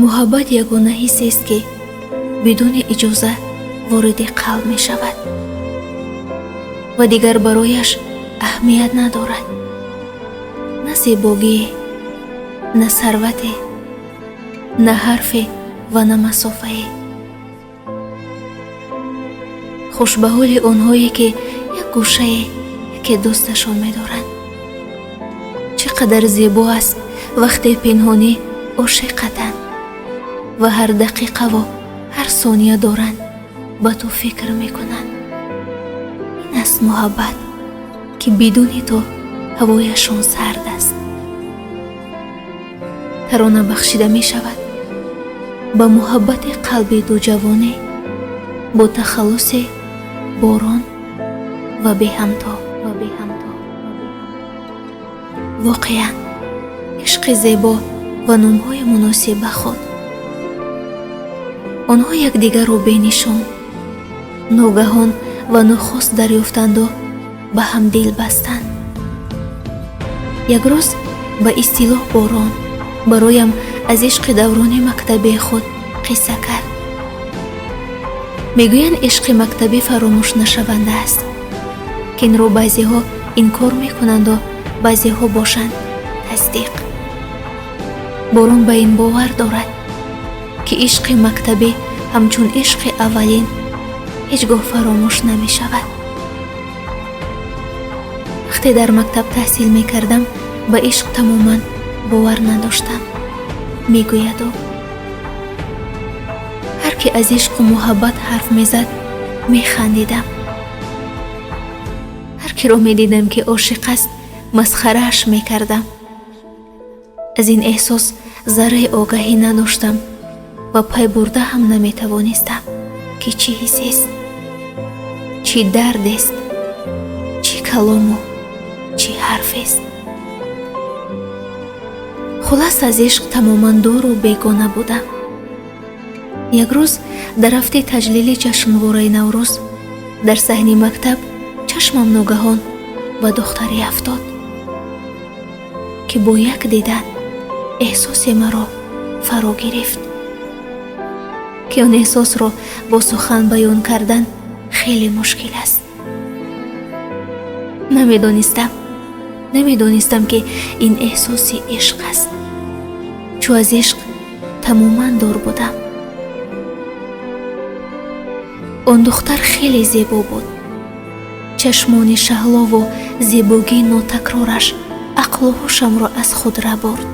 Муҳаббат ягона ҳиссест, ки бидуни иҷоза вориди қалб мешавад ва дигар барояш аҳамият надорад на зебогие, на сарвате, на ҳарфе ва на масофае. Хушбаҳоли онҳое, ки як гӯшае яке дӯсташон медоранд. Чӣ қадар зебо аст, вақте пинҳонӣ ошиқатанд ва ҳар дақиқаву ҳар сония доранд ба ту фикр мекунанд. Ин аст муҳаббат, ки бидуни ту ҳавояшон сард аст. Тарона бахшида мешавад ба муҳаббати қалби дуҷавоне бо тахаллуси Борон ва Беҳамто. Ва Беҳамто. Воқеан, ишқи зебо ва номҳои муносиб ба худ. Онҳо якдигарро бенишон, ногаҳон ва нохост дарёфтанду ба ҳам дил бастанд. Як рӯз ба истилоҳ Борон бароям аз ишқи даврони мактабии худ қисса кард. Мегӯянд, ишқи мактабӣ фаромӯшнашаванда аст, ки инро баъзеҳо инкор мекунанду баъзеҳо бошанд тасдиқ. Борон ба ин бовар дорад, ки ишқи мактабӣ ҳамчун ишқи аввалин ҳеҷ гоҳ фаромӯш намешавад. Вақте дар мактаб таҳсил мекардам, ба ишқ тамоман бовар надоштам, мегӯяд ӯ. Ҳар ки аз ишқу муҳаббат ҳарф мезад, механдидам. Ҳар киро медидам, ки ошиқ аст, масхарааш мекардам. Аз ин эҳсос зарраи огаҳӣ надоштам ва пай бурда ҳам наметавонистам, ки чӣ ҳиссест, чӣ дардест, чӣ калому чӣ ҳарфест. Хулас, аз ишқ тамоман дуру бегона будам. Як рӯз дар ҳафтаи таҷлили ҷашнвораи Наврӯз дар саҳни мактаб чашмам ногаҳон ба духтаре афтод, ки бо як дидан эҳсосе маро фаро гирифт, ки он эҳсосро бо сухан баён кардан хеле мушкил аст. Намедонистам, ки ин эҳсоси ишқ аст, чу аз ишқ тамоман дур будам. Он духтар хеле зебо буд. Чашмони шаҳлову зебогии нотакрораш ақлу ҳушамро аз худ рабурд.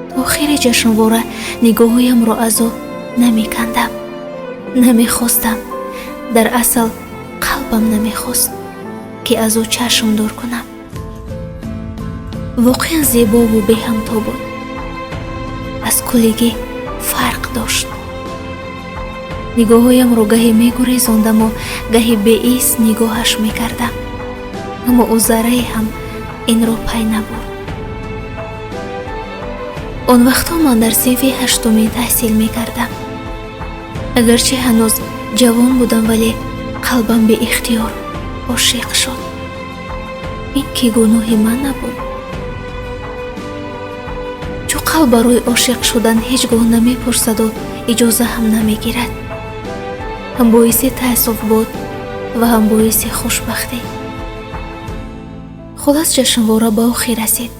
То охири ҷашнвора нигоҳҳоямро аз ӯ намекандам. Намехостам, дар асл қалбам намехост, ки аз ӯ чашм дур кунам. Воқеан зебову беҳамто буд, аз куллигӣ фарқ дошт. Нигоҳҳоямро гаҳе мегурезондаму гаҳе беист нигоҳаш мекардам, аммо ӯ заррае ҳам инро пай набурд. Он вақтҳо ман дар синфи ҳаштумин таҳсил мекардам. Агарчи ҳанӯз ҷавон будам, вале қалбам беихтиёр ошиқ шуд. Ин ки гуноҳи ман набуд, чу қалб барои ошиқ шудан ҳеҷ гоҳ намепурсаду иҷоза ҳам намегирад. Ҳам боиси таассуф буд ва ҳам боиси хушбахтӣ. Хулас, ҷашнвора ба охир расид.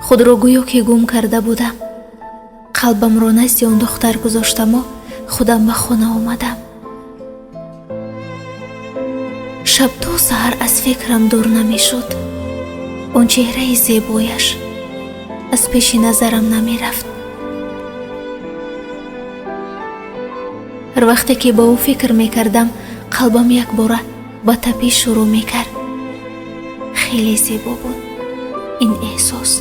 Худро гӯё ки гум карда будам. Қалбамро назди он духтар гузоштаму худам ба хона омадам. Шаб то саҳар аз фикрам дур намешуд. Он чеҳраи зебояш аз пеши назарам намерафт. Ҳар вақте ки ба ӯ фикр мекардам, қалбам якбора ба тапиш шурӯъ мекард. Хеле зебо буд ин эҳсос,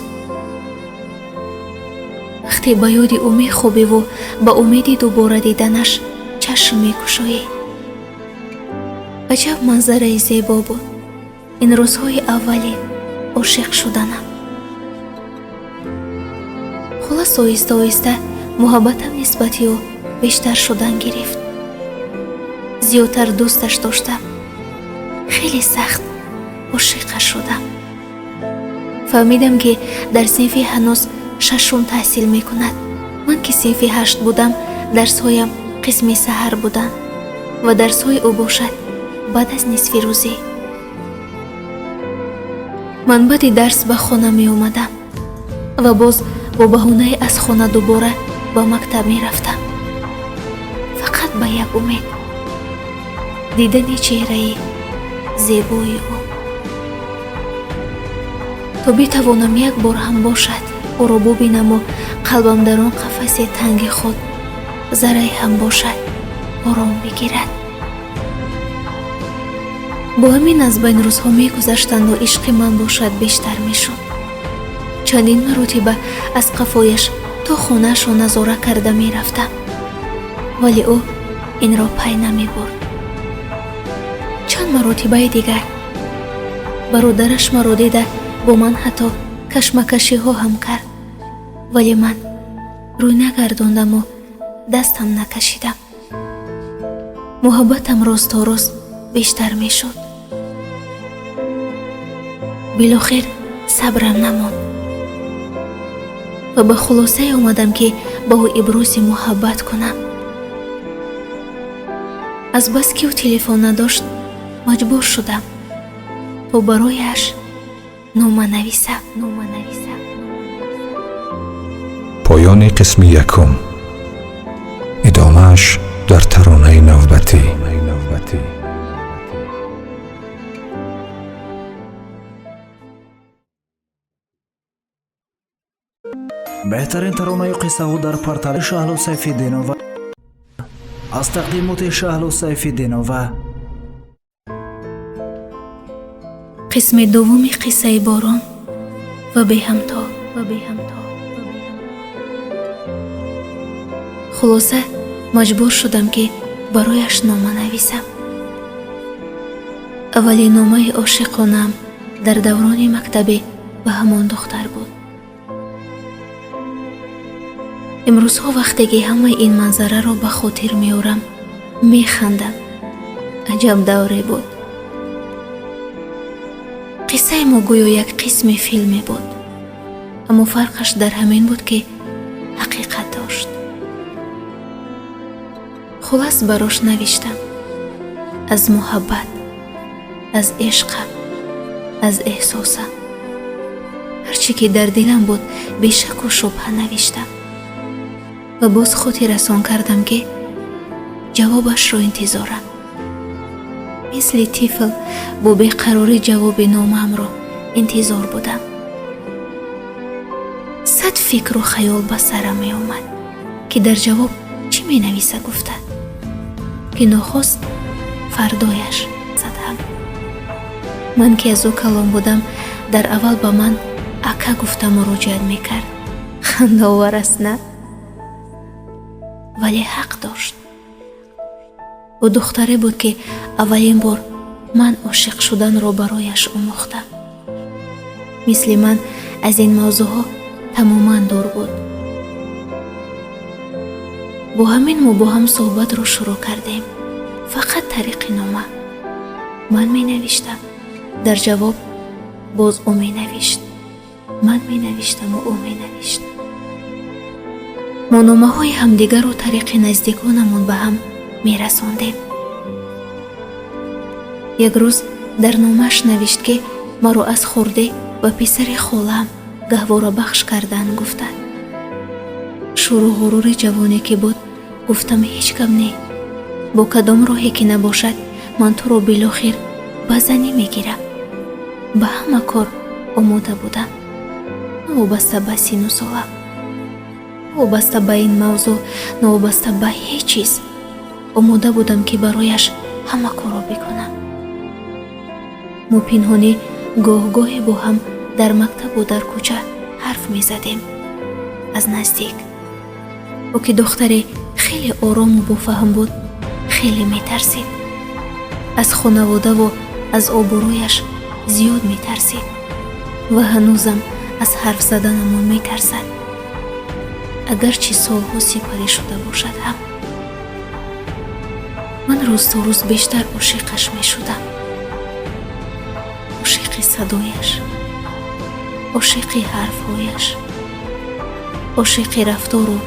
вақте ба ёди ӯ мехобиву ба умеди дубора диданаш чашм мекушоӣ. Аҷаб манзараи зебо буд ин рӯзҳои аввали ошиқ шуданам. Хулас, оҳиста оҳиста муҳаббатам нисбати ӯ бештар шудан гирифт. Зиёдтар дӯсташ доштам. Хеле сахт ошиқаш шудам. Фаҳмидам, ки дар синфи ҳанӯз шашум таҳсил мекунад. Ман ки синфи 8 будам, дарсҳоям қисми саҳар буданд ва дарсҳои ӯ бошад баъд аз нисфи рӯзӣ. Ман баъди дарс ба хона меомадам ва боз бо баҳонаи аз хона дубора ба мактаб мерафтам. Фақат ба як умед: дидани чеҳраи зебои ӯ. То битавонам як бор ҳам бошад ӯро бубинаму қалбам дар он қафаси танги худ заррае ҳам бошад ором бигирад. Бо ҳамин аз байн рӯзҳо мегузаштанду ишқи ман бошад бештар мешуд. Чандин маротиба аз қафояш то хонаашро назора карда мерафтам, вале ӯ инро пай намебурд. Чанд маротибаи дигар бародараш маро дида бо ман ҳатто кашмакашиҳо ҳам кард, вале ман рӯй нагардондаму дастам накашидам. Муҳаббатам рӯз то рӯз бештар мешуд. Билохир сабрам намонд ва ба хулосае омадам, ки ба ӯ ибрози муҳаббат кунам. Азбаски ӯ телефон надошт, маҷбур шудам то барояш нома нависам. Поёни қисми якум. Идомааш дар таронаи навбатӣ. Беҳтарин таронаю қиссаҳо дар портали Шаҳло Сайфиддинова аз тақдимоти Шаҳло Сайфиддинова. Қисми дуввуми қиссаи борон ва беҳамто. Хулоса, маҷбур шудам, ки барояш нома нависам. Аввалин номаи ошиқонаам дар даврони мактабӣ ба ҳамон духтар буд. Имрӯзҳо вақте ки ҳамаи ин манзараро ба хотир меорам, механдам. Аҷаб давре буд. Қиссаи мо гӯё як қисми филме буд, аммо фарқаш дар ҳамин буд, ки ҳақиқат дошт. Хулас, барош навиштам аз муҳаббат, аз ишқам, аз эҳсосам. Ҳарчи ки дар дилам буд, бешаку шубҳа навиштам ва боз хотиррасон кардам, ки ҷавобашро интизорам. Мисли тифл бо беқарорӣ ҷавоби номаамро интизор будам. 100 фикру хаёл ба сарам меомад, ки дар ҷавоб чӣ менависа гуфта, ки нохост фардояш задам. Ман ки аз ӯ калон будам, дар аввал ба ман ака гуфта муроҷиат мекард. Хандаовар аст, на? Вале ҳақ дошт. Ӯ духтаре буд, ки аввалин бор ман ошиқ шуданро барояш омӯхтам. Мисли ман аз ин мавзӯъҳо тамоман дур буд. Бо ҳамин мо бо ҳам суҳбатро шурӯъ кардем, фақат тариқи нома. Ман менавиштам, дар ҷавоб боз ӯ менавишт. Ман менавиштаму ӯ менавишт. Мо номаҳои ҳамдигарро тариқи наздиконамон ба ҳам мерасондем. Як рӯз дар номааш навишт, ки маро аз хурдӣ ба писари холаам гаҳворабахш кардан гуфта. Шӯру ғурури ҷавоне ки буд, гуфтам ҳеҷ гап не, бо кадом роҳе ки набошад, ман туро билохир ба занӣ мегирам. Ба ҳама кор омода будам, новобаста ба сину солам, новобаста ба ин мавзӯъ, новобаста ба ҳеҷ чиз омода будам, ки барояш ҳама корро бикунам. Мо пинҳонӣ гоҳ-гоҳе бо ҳам дар мактабу дар кӯча ҳарф мезадем. Аз наздик. Ӯ ки духтаре хеле орому бофаҳм буд, хеле метарсид. Аз хонаводаву аз обрӯяш зиёд метарсид ва ҳанӯзам аз ҳарф заданамон метарсад, агарчи солҳо сипарӣ шуда бошад ҳам. Ман рӯз то рӯз бештар ошиқаш мешудам. Ошиқи садояш, ошиқи ҳарфҳояш, ошиқи рафтору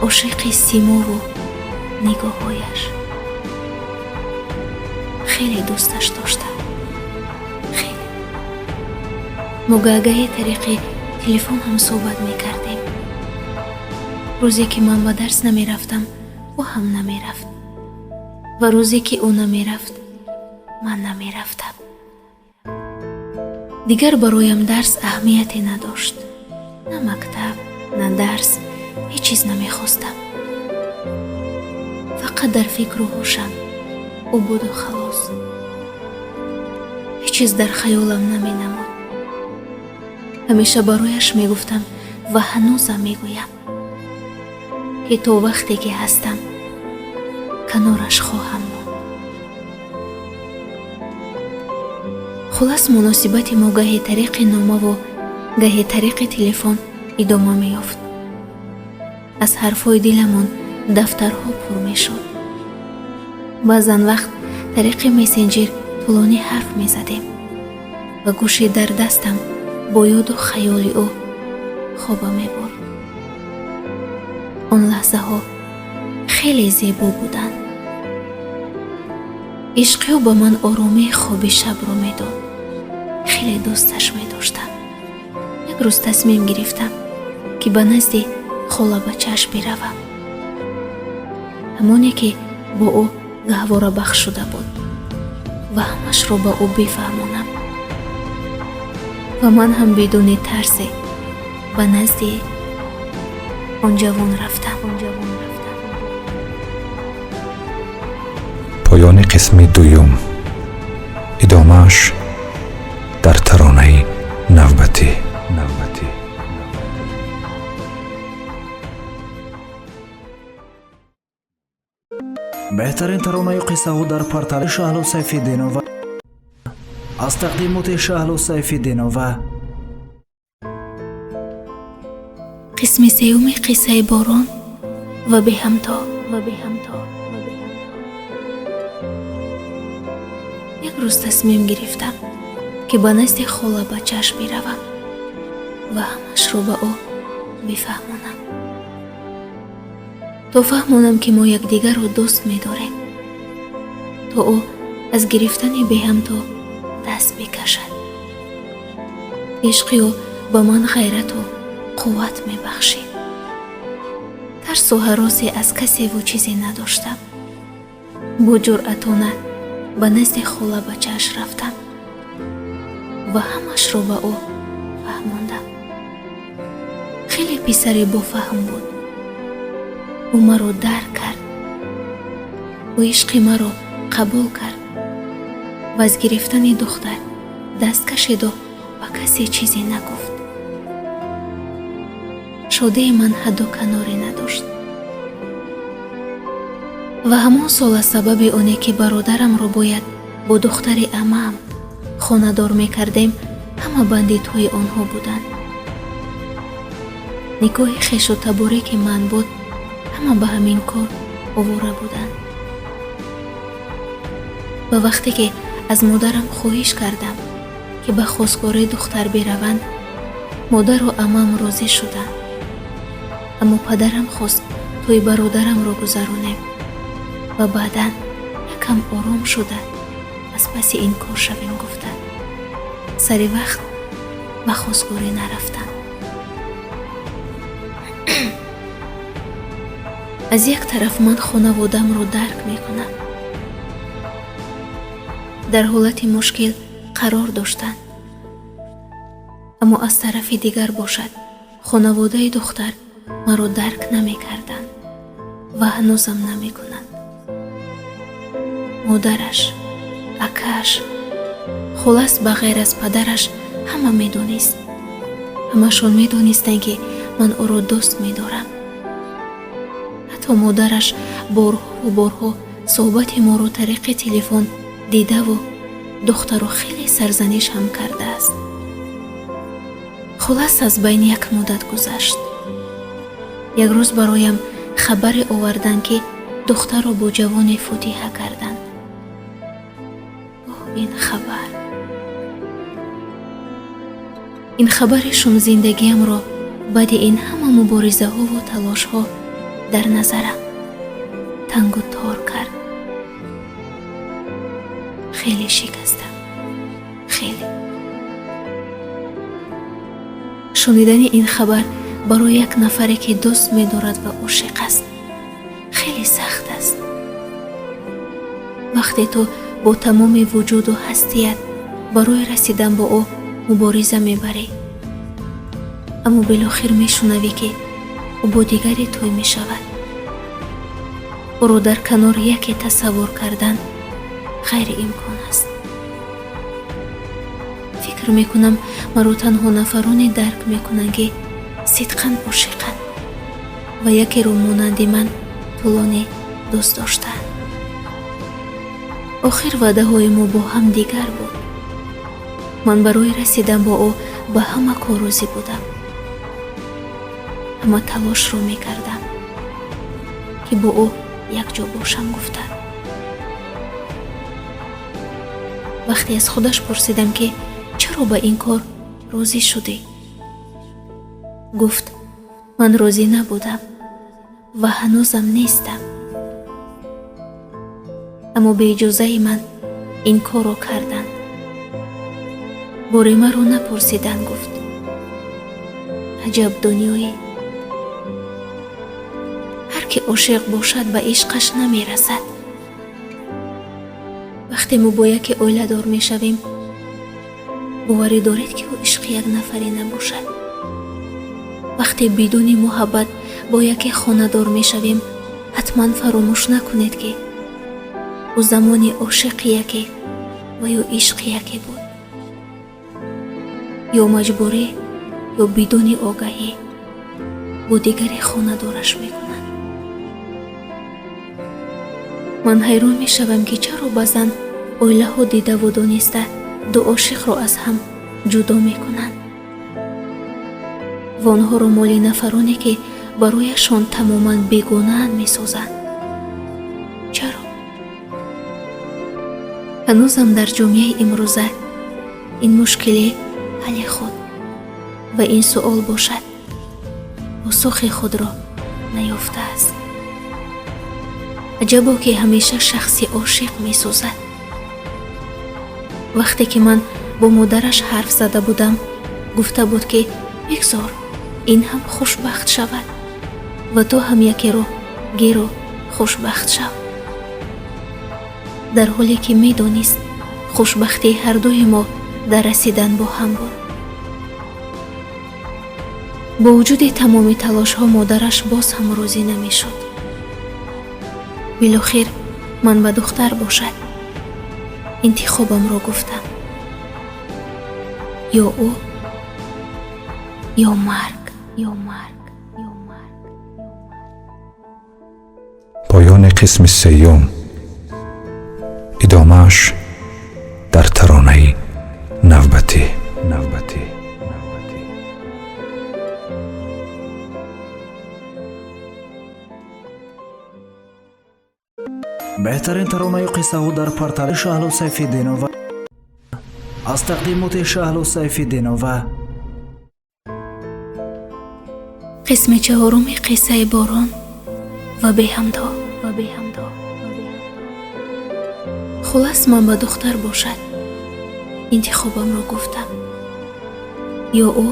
Ошиқи симову нигоҳҳояш. Хеле дӯсташ доштам. Хеле. Мо гаҳгаҳе тариқи телефон ҳам суҳбат мекардем. Рӯзе ки ман ба дарс намерафтам, ӯ ҳам намерафт. Ва рӯзе ки ӯ намерафт, ман намерафтам. Дигар бароям дарс аҳамияте надошт. На мактаб, на дарс, ҳеҷ чиз намехостам. Фақат дар фикру ҳушам ӯ буду халос. Ҳеҷ чиз дар хаёлам наменамуд. Ҳамеша барояш мегуфтам ва ҳанӯзам мегӯям, ки то вақте ки ҳастам, канораш хоҳам монд. Хулас, муносибати мо гаҳе тариқи номаву гаҳе тариқи телефон идома меёфт. Аз ҳарфҳои диламон дафтарҳо пур мешуд. Баъзан вақт тариқи мессенҷер тӯлонӣ ҳарф мезадем ва гӯши дар дастам бо ёду хаёли ӯ хоба мебурд. Он лаҳзаҳо хеле зебо буданд. Ишқи ӯ ба ман оромии хоби шабро медод. Хеле дӯсташ медоштам. Як рӯз тасмим гирифтам, ки ба назди холабачааш биравам. Ҳамоне ки бо ӯ гаҳворабахш шуда буд ва ҳамашро ба ӯ бифаҳмонам. Ва ман ҳам бидуни тарсе ба назди он ҷавон рафтам. Поёни қисми дуюм. Идомааш дар таронаи навбатӣ. Навбатӣ. Беҳтарин таронаю қиссаҳо дар портали Шаҳло Сайфиддинова аз тақдимоти Шаҳло Сайфиддинова. Қисми сеюми қиссаи борон ва беҳамто. Як рӯз тасмим гирифтам, ки ба назди холабачааш биравам ва ҳамашро ба ӯ бифаҳмонам. То фаҳмонам, ки мо якдигарро дӯст медорем, то ӯ аз гирифтани беҳамто даст бикашад. Ишқи ӯ ба ман ғайрату қувват мебахшид. Тарсу ҳаросе аз касеву чизе надоштам. Бо ҷуръатона ба назди холабачааш рафтам ва ҳамашро ба ӯ фаҳмондам. Хеле писаре бофаҳм буд. Ӯ маро дарк кард. Ӯ ишқи маро қабул кард ва аз гирифтани духтар даст кашиду ба касе чизе нагуфт. Шодии ман ҳадду каноре надошт. Ва ҳамон сол аз сабаби оне ки бародарамро бояд бо духтари амаам хонадор мекардем, ҳама банди тӯи онҳо буданд. Никоҳи хешу таборе ки ман буд, ҳама ба ҳамин кор овора буданд. Ва вақте ки аз модарам хоҳиш кардам, ки ба хостгории духтар бираванд, модару амам розӣ шуданд. Аммо падарам хост тӯи бародарамро гузаронем ва баъдан якам ором шуда аз паси ин кор шавем гуфта. Сари вақт ба хостгорӣ нарафтанд. Аз як тараф ман хонаводамро дарк мекунам. Дар ҳолати мушкил қарор доштанд. Аммо аз тарафи дигар бошад, хонаводаи духтар маро дарк намекарданд ва ҳанӯзам намекунанд. Модараш, акааш, хулас ба ғайр аз падараш ҳама медонист. Ҳамашон медонистанд, ки ман ӯро дӯст медорам. Ҳатто модараш борҳову борҳо суҳбати моро тариқи телефон дидаву духтаро хеле сарзаниш ҳам кардааст. Хулас, аз байни як муддат гузашт. Як рӯз бароям хабаре оварданд, ки духтарро бо ҷавоне фотиҳа карданд. Оҳ, ин хабар! Ин хабари шумзиндагиамро баъди ин ҳама муборизаҳову талошҳо Дар назарам тангу тор кард. Хеле шикастам, хеле. Шунидани ин хабар барои як нафаре, ки дӯст медорад ва ошиқ аст, хеле сахт аст. Вақте ту бо тамоми вуҷуду ҳастият барои расидан ба ӯ мубориза мебарӣ, аммо билохир мешунавӣ, ки ӯ бо дигаре тӯй мешавад. Ӯро дар канор яке тасаввур кардан ғайриимкон аст. Фикр мекунам, маро танҳо нафароне дарк мекунанд, ки сидқан ошиқанд ва якеро монанди ман тӯлонӣ дӯст доштаанд. Охир ваъдаҳои мо бо ҳам дигар буд. Ман барои расидан бо ӯ ба ҳама кор розӣ будам, ҳама талошро мекардам, ки бо ӯ якҷо бошам гуфта. Вақте аз худаш пурсидам, ки чаро ба ин кор розӣ шудӣ, гуфт: «Ман розӣ набудам ва ҳанӯзам нестам, аммо беиҷозаи ман ин корро карданд, боре маро напурсиданд», гуфт. Аҷаб дунёе! Ҳар ки ошиқ бошад, ба ишқаш намерасад. Вақте мо бо яке оиладор мешавем, боварӣ доред, ки ӯ ишқи як нафаре набошад? Вақте бидуни муҳаббат бо яке хонадор мешавем, ҳатман фаромӯш накунед, ки ӯ замони ошиқи яке ва ё ишқи яке буд. Ё маҷбурӣ, ё бидуни огаҳӣ бо дигаре хонадораш мекунад. Ман ҳайрон мешавам, ки чаро баъзан оилаҳо дидаву дониста ду ошиқро аз ҳам ҷудо мекунанд ва онҳоро моли нафароне, ки барояшон тамоман бегонаанд, месозанд. Чаро ҳанӯзам дар ҷомеаи имрӯза ин мушкилӣ ҳалли худ ва ин суол бошад, посухи худро наёфтааст? Аҷабо, ки ҳамеша шахси ошиқ месӯзад. Вақте ки ман бо модараш ҳарф зада будам, гуфта буд, ки бигзор ин ҳам хушбахт шавад ва ту ҳам якеро гиру хушбахт шав, дар ҳоле ки медонист, хушбахтии ҳардуи мо дар расидан бо ҳам буд. Бо вуҷуди тамоми талошҳо модараш боз ҳам розӣ намешуд. Билохир ман ба духтар бошад интихобамро гуфтам: ё ӯ, ё марг, ё марг, ё марг. Поёни қисми сеюм. Идомааш дар таронаи навбатӣ, навбатӣ. Беҳтарин таронаю қиссаҳо дар портали Шаҳло Сайфиддинова аз тақдимоти Шаҳло Сайфиддинова. Қисми чаҳоруми қиссаи борон ва беҳамто, ва беҳамто. Хулас, ман ба духтар бошад интихобамро гуфтам: ё ӯ,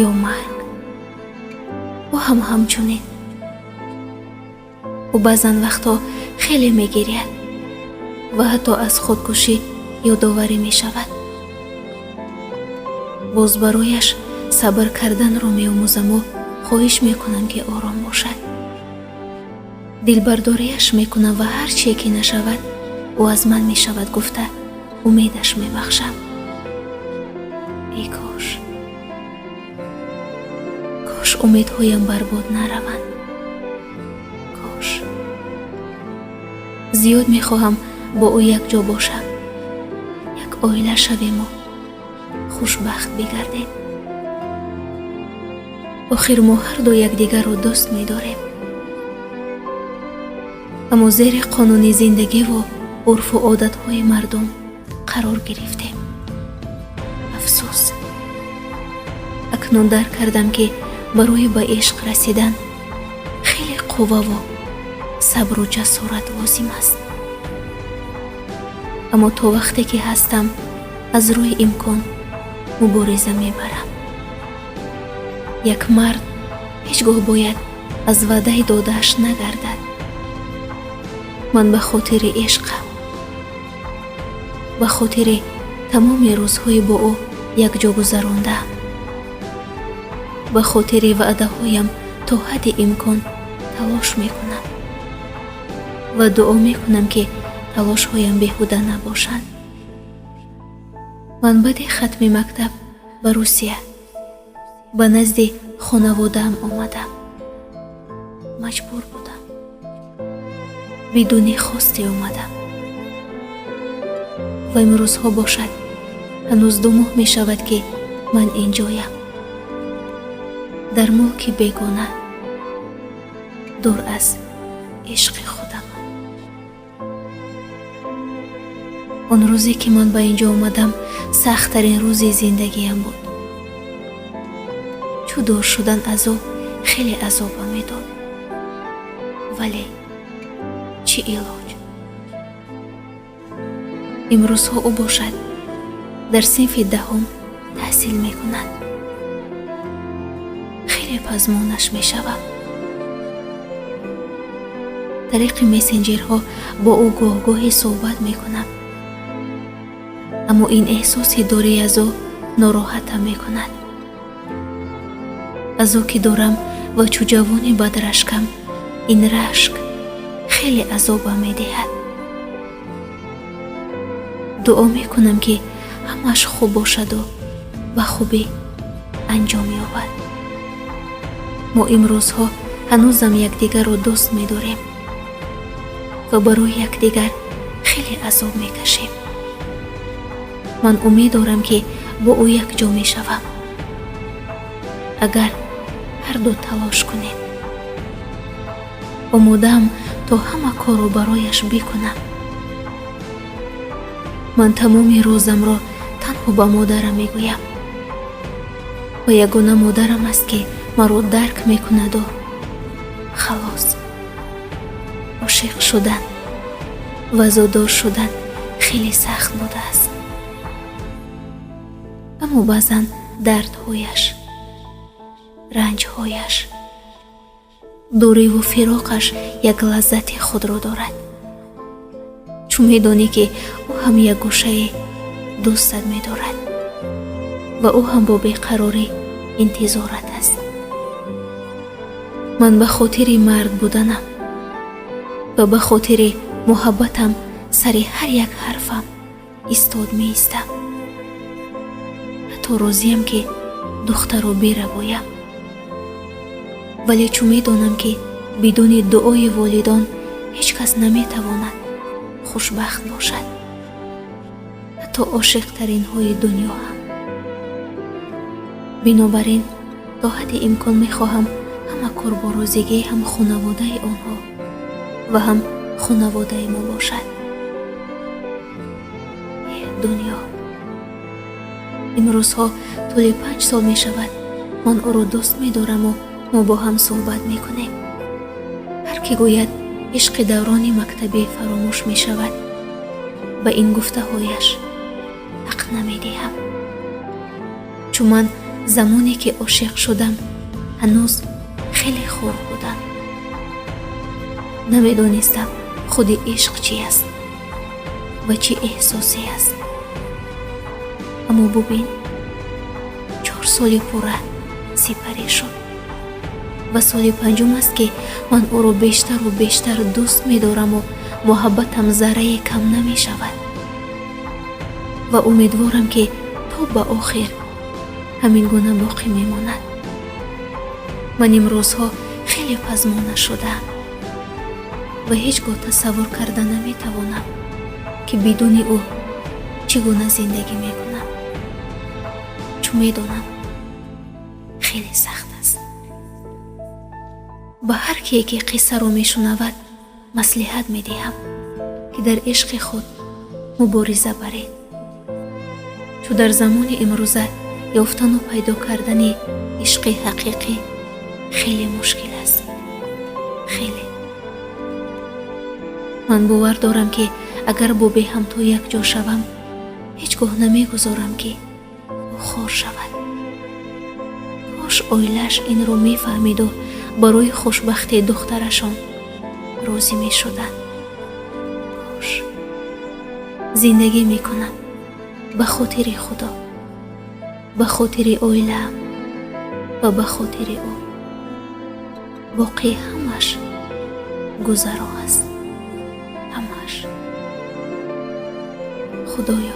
ё марг. Ӯ ҳам ҳамчунин. Ӯ баъзан вақтҳо хеле мегиряд ва ҳатто аз худкушӣ ёдоварӣ мешавад. Боз барояш сабр карданро меомӯзаму хоҳиш мекунам, ки ором бошад. Дилбардориаш мекунам ва ҳар чие ки нашавад, ӯ аз ман мешавад гуфта умедаш мебахшам. Эй кош, кош умедҳоям барбод нараванд, кош. Зиёд мехоҳам бо ӯ якҷо бошам, як оила шавему хушбахт бигардем. Охир мо ҳарду якдигарро дӯст медорем, аммо зери қонуни зиндагиву урфу одатҳои мардум қарор гирифтем. Афсӯс, акнун дарк кардам, ки барои ба ишқ расидан Қувваву сабру ҷасорат лозим аст. Аммо то вақте ки ҳастам, аз рӯи имкон мубориза мебарам. Як мард ҳеҷ гоҳ бояд аз ваъдаи додааш нагардад. Ман ба хотири ишқам, ба хотири тамоми рӯзҳои бо ӯ якҷо гузарондаам, ба хотири ваъдаҳоям то ҳадди имкон талош мекунам ва дуо мекунам, ки талошҳоям беҳуда набошанд. Ман баъди хатми мактаб ба Русия ба назди хонаводаам омадам. Маҷбур будам, бидуни хосте омадам. Ва имрӯзҳо бошад, ҳанӯз 2 моҳ мешавад, ки ман инҷоям, дар мулки бегона, дур аз ишқи худам. Он рӯзе ки ман ба инҷо омадам, сахттарин рӯзи зиндагиям буд. Чӯ дур шудан аз ӯ хеле азобам медод, вале чӣ илоҷ? Имрӯзҳо ӯ бошад, дар синфи 10-ум таҳсил мекунад. Хеле пазмонаш мешавам. Тариқи мессенҷерҳо бо ӯ гоҳ-гоҳе суҳбат мекунам, аммо ин эҳсоси дурӣ аз ӯ нороҳатам мекунад. Аз ӯ ки дорам ва чӯ ҷавони бадрашкам, ин рашк хеле азобам медиҳад. Дуо мекунам, ки ҳамааш хуб бошаду ба хубӣ анҷом ёбад. Мо имрӯзҳо ҳанӯзам якдигарро дӯст медорем ва барои якдигар хеле азоб мекашем. Ман умед дорам, ки бо ӯ якҷо мешавам, агар ҳарду талош кунем. Омодаам то ҳама корро барояш бикунам. Ман тамоми рӯзамро танҳо ба модарам мегӯям ва ягона модарам аст, ки маро дарк мекунаду халос. Ошиқ шудан ва зодор шудан хеле сахт будааст, аммо баъзан дардҳояш, ранҷҳояш, дуриву фироқаш як лаззати худро дорад, чун медонӣ, ки ӯ ҳам як гӯшае дӯстат медорад ва ӯ ҳам бо беқарорӣ интизорат аст. Ман ба хотири мард буданам ва ба хотири муҳаббатам сари ҳар як ҳарфам истод меистам. Ҳатто розиям, ки духтаро бирабоям, вале чун медонам, ки бидуни дуои волидон ҳеҷ кас наметавонад хушбахт бошад, ҳатто ошиқтаринҳои дунё ҳам. Бинобар ин то ҳадди имкон мехоҳам ҳама кор бо розигии ҳам хонаводаи онҳо ва ҳам хонаводаи мо бошад. Э дунё, имрӯзҳо тӯли 5 сол мешавад, ман ӯро дӯст медораму мо бо ҳам суҳбат мекунем. Ҳар кӣ гӯяд ишқи даврони мактабӣ фаромӯш мешавад, ба ин гуфтаҳояш ҳақ намедиҳам, чун ман замоне ки ошиқ шудам, ҳанӯз хеле хурд будам, намедонистам худи ишқ чи аст ва чӣ эҳсосе аст. Аммо бубин, 4 соли пурра сипарӣ шуд ва соли панҷум аст, ки ман ӯро бештару бештар дӯст медораму муҳаббатам заррае кам намешавад ва умедворам, ки то ба охир ҳамин гуна боқӣ мемонад. Ман имрӯзҳо хеле пазмона шудаам ва ҳеҷ гоҳ тасаввур карда наметавонам, ки бидуни ӯ чӣ гуна зиндагӣ мекунам, чун медонам, хеле сахт аст. Ба ҳар кие ки қиссаро мешунавад, маслиҳат медиҳам, ки дар ишқи худ мубориза баред, чун дар замони имрӯза ёфтану пайдо кардани ишқи ҳақиқӣ хеле мушкил аст. Хеле. Ман бовар дорам, ки агар бо беҳамто якҷо шавам, ҳеҷ гоҳ намегузорам, ки ӯ хор шавад. Кош оилааш инро мефаҳмиду барои хушбахтии духтарашон розӣ мешуданд. Кош. Зиндагӣ мекунам ба хотири Худо, ба хотири оилаам ва ба хотири ӯ. Боқӣ ҳамаш гузаро аст, ҳамаш. Худоё,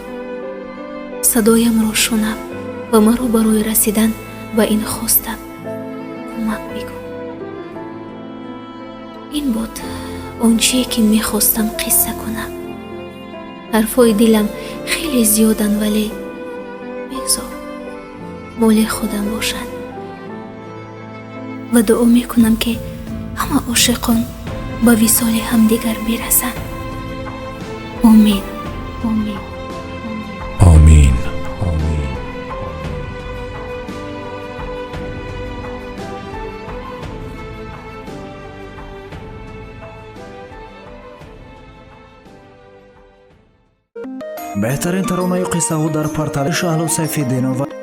садоямро шунав ва маро барои расидан ба ин хостам кӯмак бикун. Ин буд он чие, ки мехостам қисса кунам. Ҳарфҳои дилам хеле зиёданд, вале бигзор моли худам бошад. Ва дуо мекунам, ки ҳама ошиқон ба висоли ҳамдигар бирасанд. Омин, омин. Омин, омин. Беҳтарин таронаю қиссаҳо дар портали Шаҳло Сайфиддинова.